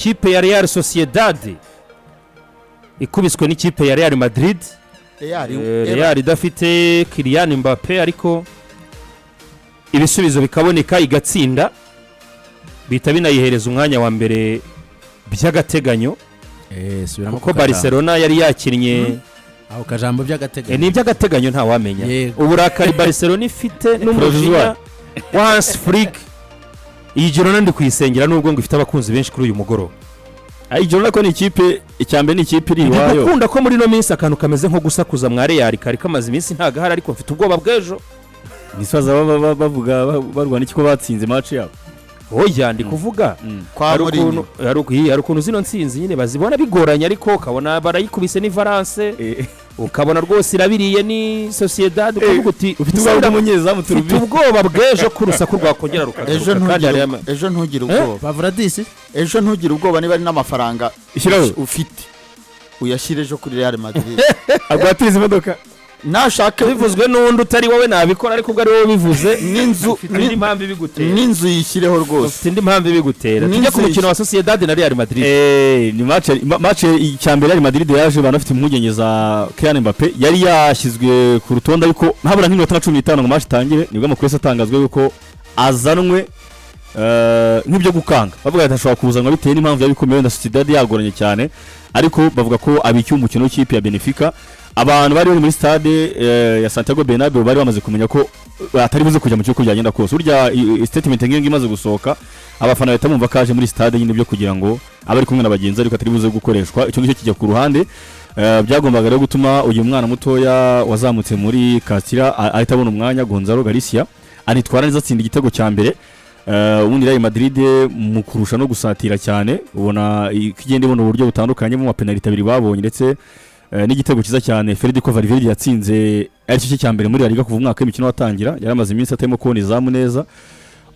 Ikipe ya Real Sociedad ikubiswe n'ikipe ya Real Madrid. Real. Real idafite Kylian Mbappe, ariko ibisubizo bikaboneka, igatsinda, bihita binayihereza umwanya wa mbere by'agateganyo. Subiramo kuko ako kajambo. Barcelona yari yakinnye. Ako kajambo by'agateganyo. Ni iby'agateganyo, ntawamenya. Uburakari Barcelona ifite n'umujinya wa Hans Flick, iyi Girona ndi kuyisengera nubwo ngo ifite abakunzi benshi kuri uyu mugoroba. Ayi, Girona ko ni ikipe, icya mbere ni ikipe iri Ndi iwayo. gukunda ko muri ino minsi akantu kameze nko gusakuza mwa Real kari kamaze iminsi ntagahari, ariko mfite ubwoba bw'ejo. Nisaza baba bavuga barwana iki ko batsinze match yabo? Oya, ndi kuvuga kwa hari Mourinho. ukuntu hari ukuntu zino nsinzi nyine bazibona bigoranye, ariko ukabona barayikubise ni Valence, ukabona rwose irabiriye ni Sociedad, ukavuga uti ufite ubwoba bw'umunyezamu. Mfite turubi ubwoba bw'ejo ko urusaku rwakongera Ejo rukagaruka kandi ntugire hari ejo ntugire ubwoba. Bavradisi. Ejo ntugire ubwoba, niba ari n'amafaranga Ishyiraho. ufite uyashyire ejo kuri Real Madrid. Agwatiriza imodoka. Nashake. Bivuzwe n'undi utari wowe nabikora, ariko ubwo ari wowe ubivuze N'inzu ufite indi mpamvu ibigutera. N'inzu yishyireho rwose. Ufite indi mpamvu ibigutera. N'inzu Tujye ku mukino wa Sociedad na Real Madrid. Ni match icya mbere, Real Madrid yaje abantu bafite impungenge za Kylian Mbappe, yari yashyizwe ku rutonde, ariko habura nk'iminota nka 15 ngo match itangire nibwo amakuru yahise atangazwa yuko azanwe nk'ibyo gukanga, bavuga ati ashobora kuzanwa bitewe n'impamvu yabikomeye, wenda Sociedad yagoranye cyane, ariko bavuga ko abikiye umukino w'ikipe ya Benfica. Abantu bari bari muri stade ya Santiago Bernabeu bari bamaze kumenya ko atari buze kujya mu kibuga uko byagenda kose. Burya statement nk'iyo ngiyo imaze gusohoka, abafana bahita bumva ko aje muri stade nyine byo kugira ngo abe ari kumwe na bagenzi, ariko atari buze gukoreshwa. Icyo ngicyo kijya ku ruhande. Byagombaga rero gutuma uyu mwana mutoya wazamutse muri Castilla ahita abona umwanya, Gonzalo Garcia, anitwara neza, atsinda igitego cya mbere. Ubundi Real Madrid mu kurusha no gusatira cyane, ubona ko igenda ibona uburyo butandukanye mu mapenaliti abiri babonye, ndetse n'igitego cyiza cyane Federico Valverde yatsinze aricyo cye cya mbere muri La Liga kuva umwaka w'imikino watangira. Yari amaze iminsi atarimo kubona izamu neza.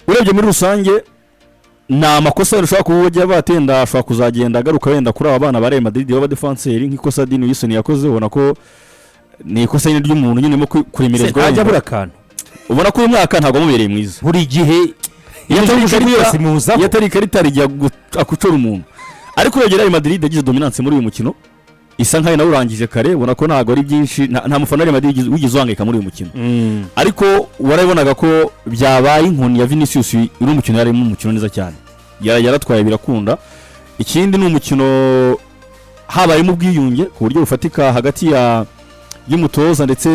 Urebye muri rusange ni amakosa wenda ushobora kuba ujya batenda, ashobora kuzagenda agaruka wenda kuri aba bana ba Real Madrid b'abadefanseri, nk'ikosa Dean Wilson yakoze, ubona ko ni ikosa nyine ry'umuntu nyine urimo kuremerezwa. Ntajya Wenda. abura akantu. Ubona ko uyu mwaka ntabwo wamubereye mwiza. Buri gihe Iyo atari imijugujugu ikarita- yose imuzaho. Iyo atari ikarita rijya akucora umuntu. Ariko urebye, Real Madrid yagize dominance muri uyu mukino, isa nkaho inawurangije kare. Ubona ko ntabwo ari byinshi, nta mufana wa Real Madrid wigeze uhangayika muri uyu mukino, ariko warabonaga ko byabaye inkoni ya Vinicius. Uri umukino yarimo umukino neza cyane. Yaratwaye birakunda. Ikindi ni umukino habayemo ubwiyunge ku buryo bufatika hagati ya y'umutoza ndetse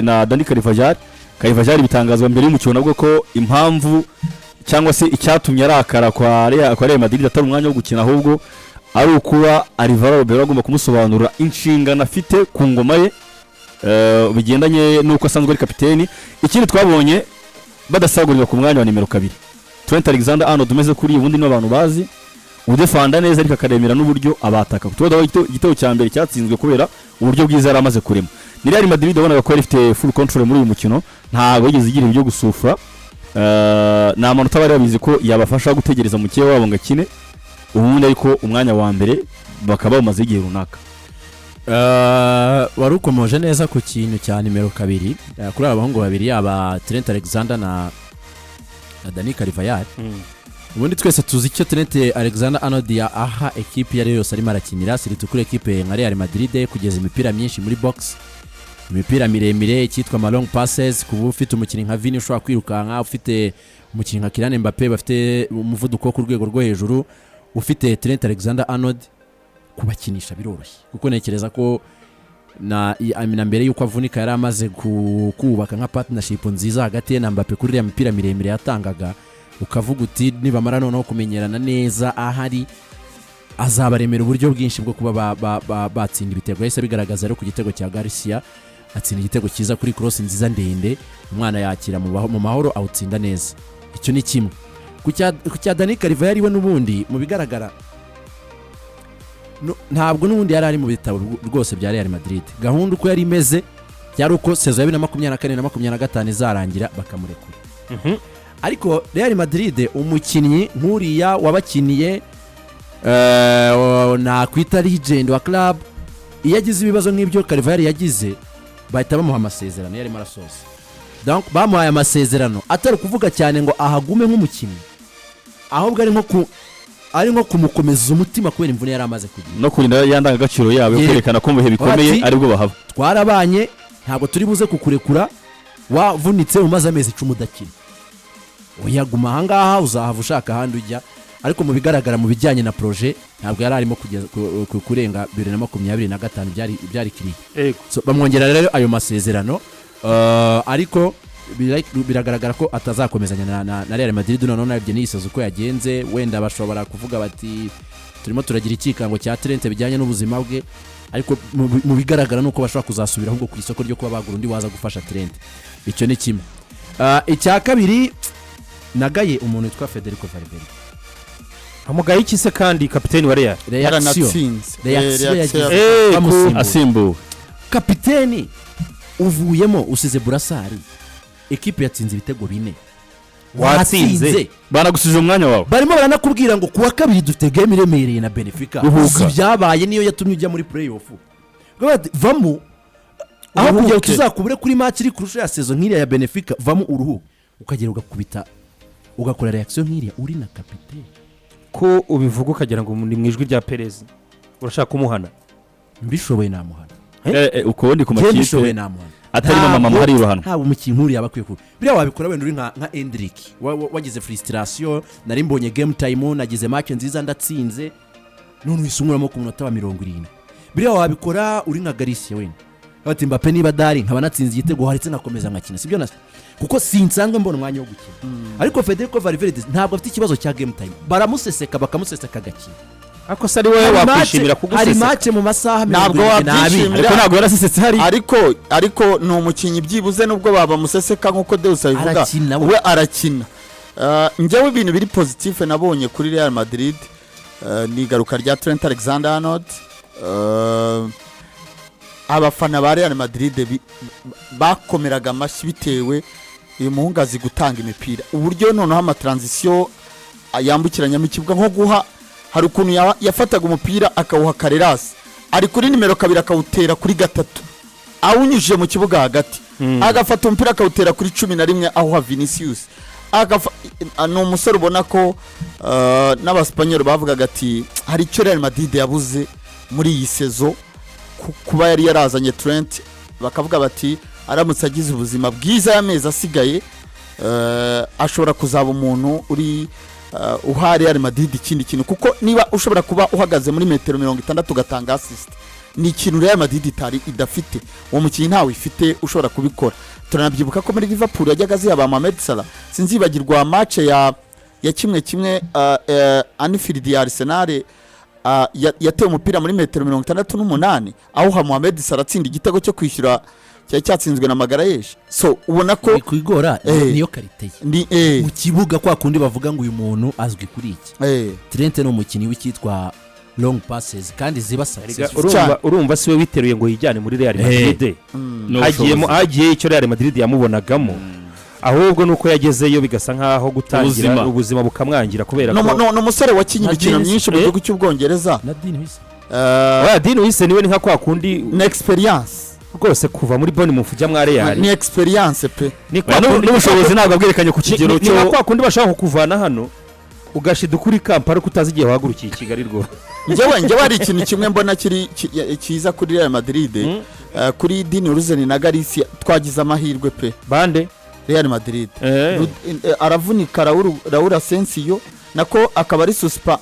na Dani Carvajal. Carvajal bitangazwa mbere y'umukino nabwo ko impamvu cyangwa se icyatumye arakara kwa Real Madrid atari umwanya wo gukina, ahubwo ari ukuba Alvaro Arbeloa agomba kumusobanurira inshingano afite ku ngoma ye bigendanye n'uko asanzwe ari kapiteni. Ikindi twabonye badasagurirwa ku mwanya wa nimero 2, Trent Alexander Arnold umeze kuri ubundi nibo abantu bazi udefanda neza, ariko akaremera n'uburyo abataka. Tubona igitego cya mbere cyatsinzwe kubera uburyo bwiza yari amaze kurema. Ni Real Madrid wabonaga ko yari ifite full control muri uyu mukino, ntabwo yigeze igira ibyo gusufura. Ni amanota bari babizi ko yabafasha gutegereza mukeba wabo ngo akine ubundi, ariko umwanya wa mbere bakaba bawumaze igihe runaka. Wari ukomoje neza ku kintu cya nimero 2 kuri aba bahungu babiri, yaba Trent Alexander na Dani Carvajal. Ubundi twese tuzi icyo Trent Alexander Arnold ya aha ekipi iyo ari yo yose arimo arakinira, surtout kuri ekipe nka Real Madrid, kugeza imipira myinshi muri box, imipira miremire, icyitwa ama long passes. Kuba ufite umukinnyi nka Vini ushobora kwirukanka, ufite umukinnyi nka Kylian Mbappe bafite umuvuduko wo ku rwego rwo hejuru, ufite Trent Alexander Arnold, kubakinisha biroroshye, kuko ntekereza ko na mbere y'uko avunika yari amaze kubaka nka partnership nziza hagati ye na Mbappe kuri iriya mipira miremire yatangaga, ukavuga uti nibamara noneho kumenyerana neza ahari azabaremera uburyo bwinshi bwo kuba batsinda ibitego. Yahise abigaragaza rero ku gitego cya Garcia, atsinda igitego cyiza kuri cross nziza ndende, umwana yakira mu mahoro, awutsinda neza. Icyo ni kimwe. Ku cya Dani Carvajal we n'ubundi mu bigaragara ntabwo n'ubundi yari ari mu bitabo rwose bya Real Madrid. Gahunda uko yari imeze yari uko saison ya 2024 na 25 izarangira bakamurekura. Ariko Real Madrid, umukinnyi nk'uriya wabakiniye, nakwita legend wa club, iyo agize ibibazo nk'ibyo Carvajal yagize, bahita bamuha amasezerano yarimo arasoza. Donc, bamuhaye amasezerano atari ukuvuga cyane ngo ahagume nk'umukinnyi, ahubwo ari nko ku Ari nko kumukomeza umutima kubera imvune yari amaze kugira No kurinda ya ndangagaciro yabo yo kwerekana ko mu bihe bikomeye Bati- aribwo bahaba. Twarabanye, ntabwo turi buze kukurekura wavunitse, umaze amezi 10 udakina. Oya, guma ahangaha, uzahava ushaka ahandi ujya. Ariko mu bigaragara, mu bijyanye na projet, ntabwo yari arimo kugeza kurenga 2025, byari kiriya. So, bamwongera rero ayo masezerano, ariko biragaragara ko atazakomezanya na Real Madrid. Noneho narebye n'iyi uko yagenze, wenda bashobora kuvuga bati turimo turagira ikikango cya Trent bijyanye n'ubuzima bwe, ariko mu bigaragara ni uko bashobora kuzasubira ahubwo ku isoko ryo kuba bagura undi waza gufasha Trent. Icyo ni kimwe. Icya kabiri, nagaye umuntu witwa Federico Valverde. Amugaye iki se kandi kapiteni wa Real? Reaction. Yaranatsinze. Reaction Reaction. yagize bamusimbura. Asimbuwe. Kapiteni uvuyemo, usize brassard, ekipe yatsinze ibitego bine. Watsinze. Banagusubije umwanya wawe. Barimo baranakubwira ngo kuwa kabiri dufite game iremereye na Benfica. Ruhuka. Uzi ibyabaye, niyo yatumye ujya muri play-off. Bavuga bati, vamo aho kugira ngo Uruhuke. tuzakubure kuri match iri kurusha ya saison nk'iriya ya Benfica. Vamo uruhuke. Ukagera ugakubita, ugakora reaction nk'iriya uri na kapiteni. Ko ubivuga ukagira ngo ni mu ijwi rya Perez, urashaka kumuhana? Mbishoboye namuhana. Uko ndi ku Njye mbishoboye makipe namuhana. atarimo amamama hari uruhano. Ntabwo umukinnyi nk'uriya aba akwiye kuba biriya wabikora. Wenda uri nka Endrick, wagize frustration, nari mbonye game time, nagize match nziza, ndatsinze, none uhise unkuramo ku munota wa 70. Biriya wabikora uri nka Garcia wenda, bati Mbappe niba adahari nkaba natsinze igitego, haretse nkakomeza nkakina, sibyo na kuko sinsanzwe mbona umwanya wo gukina. Ariko Federico Valverde ntabwo afite ikibazo cya game time, baramuseseka, bakamuseseka agakina. Ariko se ari wowe Hari wakwishimira hari kuguseseka? match mu masaha Ntabwo 72. wabyishimira. Ariko ntabwo yarasesetse hari. Ariko ni umukinnyi byibuze nubwo babamuseseka nk'uko Deus abivuga, Arakina we. we arakina. Njyewe ibintu biri positif nabonye kuri Real Madrid ni igaruka rya Trent Alexander Arnold. Abafana ba Real Madrid bakomeraga amashyi bitewe uyu muhungu azi gutanga imipira, uburyo noneho ama transition yambukiranyamo ikibuga, nko guha, hari ukuntu yafataga umupira akawuha Carreras ari kuri nimero 2, akawutera kuri 3 awunyujije mu kibuga hagati, agafata umupira akawutera kuri 11 awuha Vinicius. Ni umusore ubona ko n'Abasipanyoli bavugaga ati hari icyo Real Madrid yabuze muri iyi saison kuba yari yarazanye Trent, bakavuga bati aramutse agize ubuzima bwiza y'amezi asigaye, ashobora kuzaba umuntu uri uha Real Madrid ikindi kintu, kuko niba ushobora kuba uhagaze muri metero 60 ugatanga assist, ni ikintu Real Madrid itari idafite. Uwo mukinnyi ntawe ifite ushobora kubikora. Turanabyibuka ko muri Liverpool yajyaga aziha ba Mohamed Salah. Sinzibagirwa match ya 1-1 Anfield ya Arsenal, yateye umupira muri metero 68 awuha Mohamed Salah, atsinda igitego cyo kwishyura cyari cyatsinzwe na Magalhães. So ubona ko Kwigora niyo qualité ye ni mu kibuga, kwa kundi bavuga ngo uyu muntu azwi kuri iki. Trent ni umukinnyi w'icyitwa long passes kandi ziba successful. Urumva si we witeruye ngo yijyane muri Real Madrid. Ni Hagiyemo ubushobozi. Hagiye icyo Real Madrid yamubonagamo, ahubwo nuko yagezeyo bigasa nkaho gutangira Ubuzima. ubuzima bukamwangira kubera Ni ko ni umusore wakinnye Na imikino Dean- myinshi mu gihugu cy'Ubwongereza. Na Dean Huijsen. Oya, Dean Huijsen niwe ni nka kwa kundi Ni experience. Rwose kuva muri Bournemouth ujya mwa Real Ni experience pe. Ni kwa Oya, n'ubushobozi ntabwo abwerekanye ku kigero ni nka cyo kwa kundi bashaka kukuvana hano ugashida ukuri Kampala ko utazi igihe wahagurukiye i Kigali rwose. Njyewe hari ikintu kimwe mbona kiri cyiza kuri Real Madrid, kuri Dean Huijsen na Garcia, twagize amahirwe pe. Bande? Real Madrid. Aravunika Raul Asensio, nako akaba ari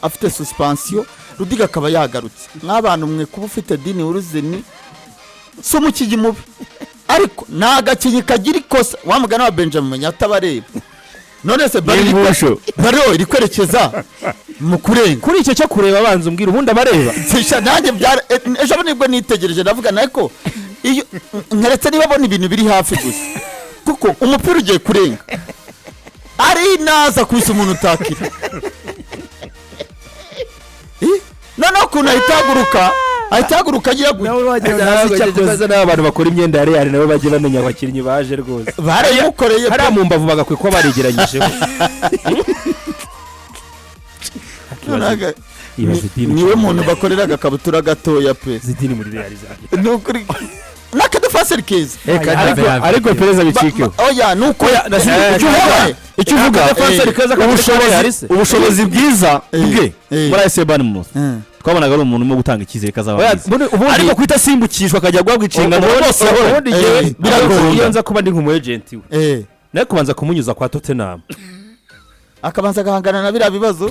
afite suspension, Rudiger akaba yagarutse. Nk'abantu mwe, kuba ufite Dean Huijsen, si umukinnyi mubi, ariko ni agakinnyi kagira ikosa wa mugani wa Benjamin atabareba. None se ballon N'ingusho. Ballon iri kwerekeza mu kurenga. Kuri icyo cyo kureba, abanza umbwira ubundi abareba. Sisha, nanjye byara ejo nibwo nitegereje, ndavuga nako iyo nkeretse niba abona ibintu biri hafi gusa, kuko umupira ugiye kurenga ari naza kubisa umuntu utakira. Noneho ukuntu ahita ahaguruka agira gutya. Nawe wagira ngo ntazi icyo akoze. N'abantu bakora imyenda ya Real nabo bajye bamenya abakinnyi baje rwose. Barayimukoreye pe. Hariya mu mbavu bagakwiye kuba baregeranyijeho. Noneho Ibaze Dean niwe muntu bakorera agakabutura gatoya pe. Zidini muri Real zanjye. Ni ukuri n'akadefanse. Akadefanseri keza. Ariko perezida bicikeho. Oya, nuko Icyo uvuga, icyo uvuga, Akadefanseri keza ubushobozi, ubushobozi bwiza bwe muri AFC Bournemouth, twabonaga ari umuntu urimo gutanga icyizere ko azaba Oya, mwiza, ubundi ariko guhita asimbukishwa akajya guhabwa inshingano bose ubundi njyewe Biragoye. iyo nza kuba ndi nk'umu agent we, nawe kubanza kumunyuza kwa Tottenham, akabanza agahangana na biriya bibazo.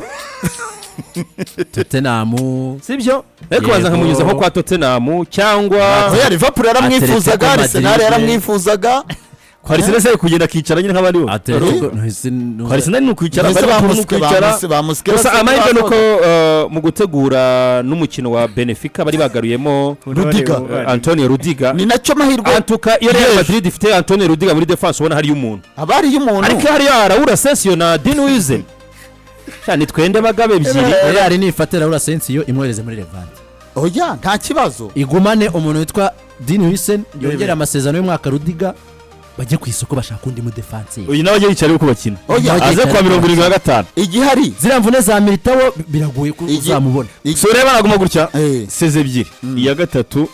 Tottenham. Sibyo? Nawe kubanza nkamunyuza nko kwa Tottenham cyangwa Oya, Liverpool yaramwifuzaga. Atletico Arsenal Madrid. yaramwifuzaga. Kwa Arsenal se kugenda akicara nyine nk'abandi bose. Atletico. Kwa Arsenal ni ukwicara, Mbese Liverpool ni ukwicara. Bamusikera. Gusa amahirwe ni uko mu gutegura n'umukino wa Benfica bari bagaruyemo Rudiger. Antonio Rudiger. Ni nacyo mahirwe. Antuka iyo Real Madrid ifite Antonio Rudiger muri defense, ubona hariyo umuntu. Haba hariyo umuntu. Ariko hariyo Raul Asensio na Dean Huijsen cyane, twende bagabo ebyiri. Real nifate Raul Asensio imwohereze muri Levante. Oya, nta kibazo. Igumane umuntu witwa Dean Huijsen, yongere amasezerano y'umwaka Rudiger, bajye ku isoko bashaka undi mudefanseri. Uyu nawe ajye yicara uko bakina. Oya. Aze kuwa 75. Igihari Ziriya mvune za Militao biragoye ko uzamubona. So reba, naguma gutya saison ebyiri, iya gatatu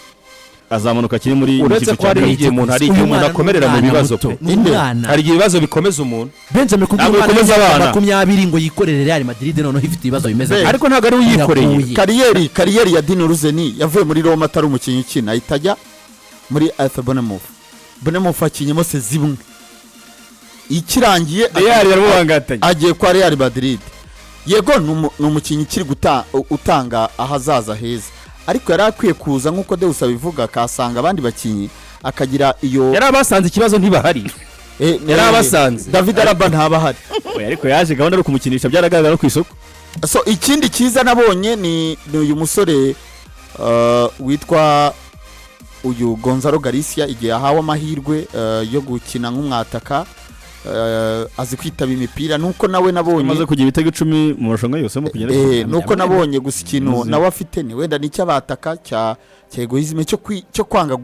azamanuka akiri muri Uretse ko hari igihe umuntu, hari igihe Uyu umuntu mwana akomerera mu ni umwana bibazo muto, pe. ni umwana. Hari igihe ibibazo bikomeza umuntu. Benjamin, kubwira Ntabwo umwana bikomeza w'imyaka abana. 20 ngo yikorere Real Madrid noneho ifite ibibazo bimeze gutya. Ariko ntabwo ari we uyikoreye. Biragoye. Carrière ya Dean Huijsen, yavuye muri Roma atari umukinnyi ukina, ahita ajya muri AFC Bournemouth. Bournemouth akinyemo saison imwe ikirangiye, Real yaramubangatanye. agiye kwa Real Madrid. Yego, ni umukinnyi ukiri utanga ahazaza heza, ariko yari akwiye kuza nk'uko Deus abivuga, akahasanga abandi bakinnyi, akagira iyo Yari abasanze, ikibazo ntibahari. Yari abasanze. David Alaba ntaba ahari. Oya, ariko yaje gahunda ari ukumukinisha, byaragaragara no ku isoko. So ikindi cyiza nabonye ni uyu musore witwa uyu Gonzalo Garcia. Igihe yahawe amahirwe yo gukina nk'umwataka, azi kwitaba imipira, nuko nawe nabonye Amaze kugira ibitego 10 mu marushanwa yose mu kugenda. Nuko nabonye gusa ikintu Muzima. nawe afite ni wenda ni icy'abataka cya égoïsme, cyo kwanga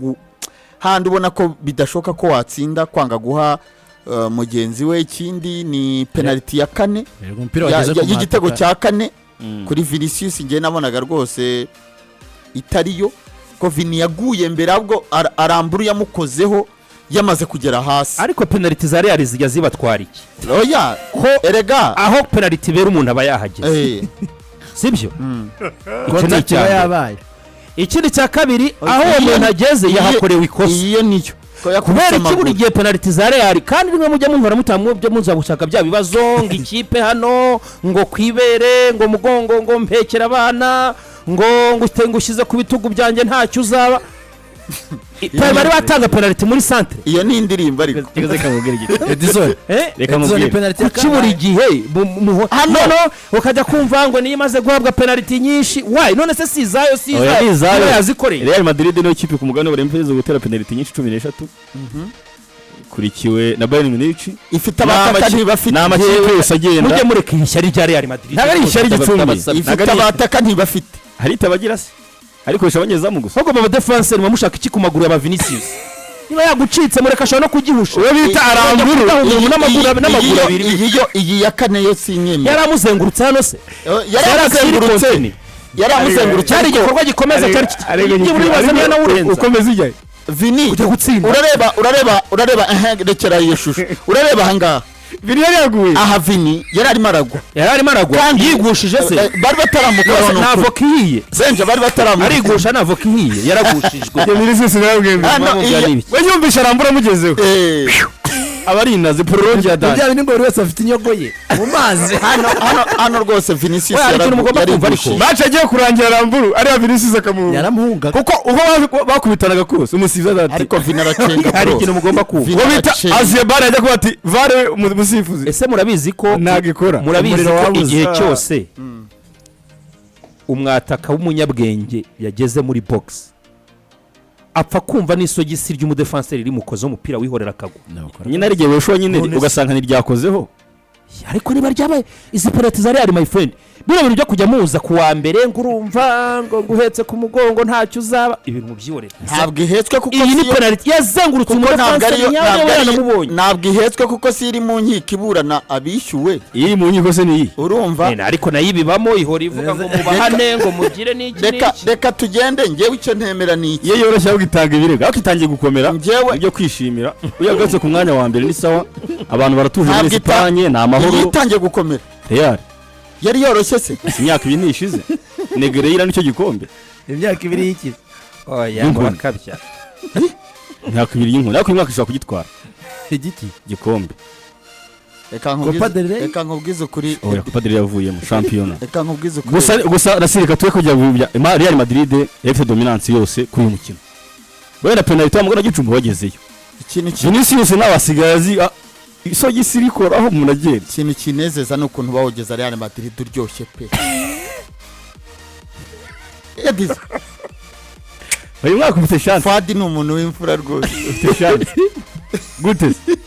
handi ubona ko bidashoboka ko watsinda, kwanga guha mugenzi we. Ikindi ni penaliti ya kane Yego, umupira wageze ku y'igitego mwataka. cya kane kuri Vinicius, njye nabonaga rwose itariyo, ko Vini yaguye mbere, ahubwo arambura yamukozeho yamaze kugera hasi. Ariko penaliti za Real zijya zibatwara iki? Oya, ko erega aho penaliti ibera umuntu aba yahageze, sibyo? Icyo ni Contact icya iba mbere. yabaye. Ikindi cya kabiri, aho uwo muntu ageze yahakorewe ikosa. Iyo niyo ko yakubise Kubera iki buri amaguru. gihe penaliti za Real, kandi rimwe mujya muhora mutamubyo muza gushaka bya bibazo ngo ikipe hano ngo kwibere ngo mugongo ngo mpekera abana ngo ushyize ku bitugu byanjye ntacyo uzaba. Bari batanga penaliti muri centre. Iyo ni indirimbo ariko. Reka mubwire igiti. Edison. Eh? Reka Edison, mubwire. penalty ya Kuki buri kangahe? gihe Hano. noneho ukajya kumva ngo niyo imaze guhabwa penaliti nyinshi wayi? None se si izayo, si Oya, ni izayo? izayo. Niba yazikoreye. Real Madrid niyo kipe ku mugabane w'Uburayi imaze gutera penaliti nyinshi, 13, ikurikiwe na Bayern Munich. Ifite abataka, ntibafite. Ni amakipe yose agenda. Mujye mureka ishyari rya Real Madrid. Ntabwo ari ishyari, Gicumbi. Ifite Ntabwo ari- abataka, ntibafite. Hari itabagira se arikoresha abanyezamu gusa. Ahubwo aba défenseur muba iki ku maguru ya ba Vinicius? Niba yagucitse mureka, ashobora no kugihusha. Uwo bita Aramburu. Umuntu n'amaguru abiri. Iyi yo, iyi ya kane yo sinyemera. Yari amuzengurutse hano se? Yari amuzengurutse, yari amuzengurutse. Cyari Ariko igikorwa gikomeza, cyari byibura ibibazo niba nawe urenza. Ukomeza ujyayo. Vini Kujya gutsinda. Urareba, urareba, urareba, ehe, rekera iyo shusho, urareba ahangaha. Vini yari yaguye. Aha Vini yari arimo aragwa. Yari arimo aragwa. Kandi- Yigushije se? Bari bataramukora. Nta avoka ihiye. Zenje bari bataramukora. Arigusha, nta avoka ihiye, yaragushijwe. Vinicius narabwiye. Hano Bamubwira n'ibiki? We yumvishe Arambura amugezeho, aba ari inaze prolonge ya dani. Bya bindi ngo buri wese afite inyogo ye mu mazi. Hano, hano, hano rwose Vinicius Oya, hari ikintu mugomba kumva ariko. yarigushije. Match agiye kurangira, Aramburu ariya Vinicius akamuhunga. Yaramuhungaga. Kuko uko bakubitanaga kose umusifuzi ati Ariko Vini aracenga, Hari bro. ikintu mugomba kumva. Vini uwo bita aracenga. Azebare ajya kuba ati VAR, umusifuzi Ese murabizi ko ntabwo ikora? Murabizi Umuriro ko wabuze. igihe cyose umwataka w'umunyabwenge yageze muri box, apfa kumva n'isogisi ry'umudefanseri rimukozeho, umupira wihorera akagwa? Nyine ari igihe weshuwa nyine ugasanga ntiryakozeho. Ariko niba ryabaye izi penaliti za Real, my friend, Bino bintu byo kujya muza ku wa mbere, ngo urumva ngo nguhetse ku mugongo ntacyo uzaba, ibintu mubyihorere. Ntabwo ihetswe kuko Iyi ni siyo- penaliti yazengurutse kuko ntabwo umudefanse ariyo nyawe ntabwo ariyo yanamubonye. Ntabwo ihetswe kuko si iri mu nkiko iburana abishyuwe. Iri mu nkiko se ni iyi? Urumva? Ariko nayo ibibamo, ihora ivuga ngo mubahane, ngo mugire n'iki Reka n'iki. reka tugende. Njyewe icyo ntemera ni iki? Iyo yoroshye ahubwo itanga ibirego, ariko itangiye gukomera. Ibyo kwishimira, iyo yagarutse ku mwanya wa mbere ni sawa, abantu baratuje muri Ntabwo Esipanye, ni amahoro. Iyi itangiye gukomera. Real. Yari yoroshye se? Si imyaka 2 ntishize Negreira nicyo gikombe? Imyaka 2 y'iki? Oya. Y'inkoni. Murakabya. Imyaka 2 y'inkoni, ariko uyu mwaka ishobora kugitwara. Igiki? Igikombe. Reka Copa del Rey? Reka nkubwize ukuri. Oya, Copa del Rey yavuyemo, shampiyona. Reka nkubwize ukuri. Gusa rasirika twe kujya Real Madrid yari ifite dominance yose kuri uyu mukino, wenda penalty wamugana gicumbi wagezeyo. Ikintu Vinicius nawe asigaye azi isogisi rikoraho umuntu agenda. Ikintu kinezeza ni ukuntu bawugeza Real Madrid uryoshye pe. Yagize Uyu mwaka ufite chance. Fadi ni umuntu w'imfura rwose. Ufite chance gute se?